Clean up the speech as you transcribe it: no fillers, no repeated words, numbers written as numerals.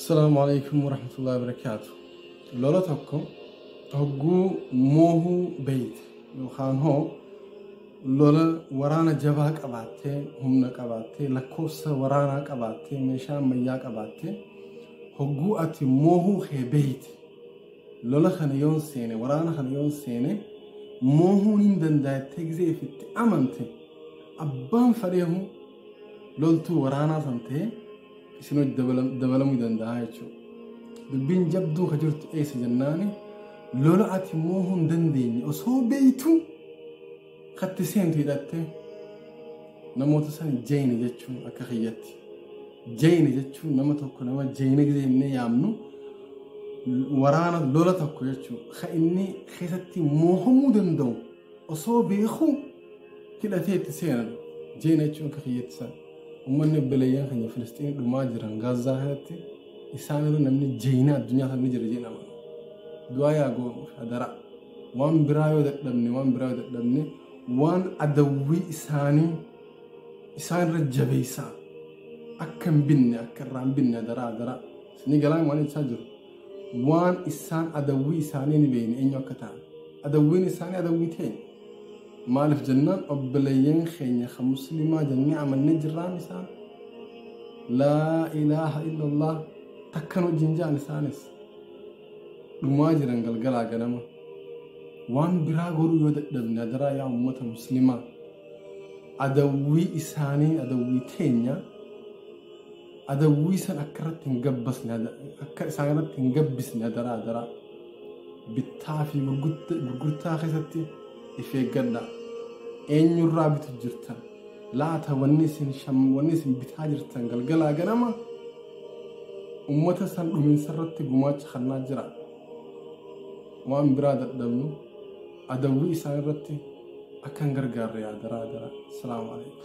Assalaamu alaikum warahmatullahi wabarakaatu. Lola tokko hogguu moohuu beeyte yookaan hoo lola waraana jabaa qabaattee, humna qabaattee, lakkoofsa waraanaa qabaattee, meeshaa ammayyaa qabaattee, hogguu ati moohuu kee beeyte, lola kana yoon seene, waraana kana yoon seene moohuun hin danda'attee gizee ifitti amante, abbaan fadheehu loltuu waraanaa san ta'ee isin hojii dabalamuu danda'a jechuudha. Dubbiin jabduu ka jirtu eessa jennaani, lola ati moohuu hin dandeenye osoo beeytu katti seentu hidhattee, namoota san jeyne jechuun akka kiyyatti. Jeyne jechuun nama tokko, nama jeyne gisee jennee yaamnu, waraana lola tokko jechuudha. Ka inni keessatti moohamuu danda'u osoo beeku hidhatee itti seenan jeyne jechuun akka kiyyatti san. Uummanni obboleeyyan keenya Filisxiin dhumaa jiran Gaazaa keessatti, isaan irra namni jeyna addunyaa sana ni jira jedhama. Du'aa yaa goonuuf hadaraa. Waan biraa yoo dadhabne, waan biraa yoo dadhabne, waan adawwii isaanii isaan irra jabeessaa akka hin binne, akka irraa hin binne hadaraa hadaraa. Isinii galaan waan ibsaa jiru. Waan isaan adawwii isaanii ni beekne eenyu akka ta'an. Adawwiin isaanii adawwii teenya. Maaliif jennaan, obboleeyyan keenya kan musliimaa jennee amannee jirraan isaan. Laa ilaaha illallah takkan wajjin ja'an isaanis. Dhumaa jiran galgalaa ganama. Waan biraa godhuu yoo dadhabne, hadaraa yaa uummata musliimaa, adawwii isaanii adawwii teenya, adawwii san akka irratti hin gabbasne, akka isaan irratti hin gabbisne hadaraa hadaraa. Bittaa fi gurgurtaa keessatti if eeggadha. Eenyurraa bitu jirtan? Laata wanni isin bitaa jirtan galgalaa ganama ummata san dhuminsa irratti gumaacha kannaa jira. Waan biraa dadhabnu adawwii isaan irratti akka hin gargaarre hadaraa hadaraa. Salaamu alaikum.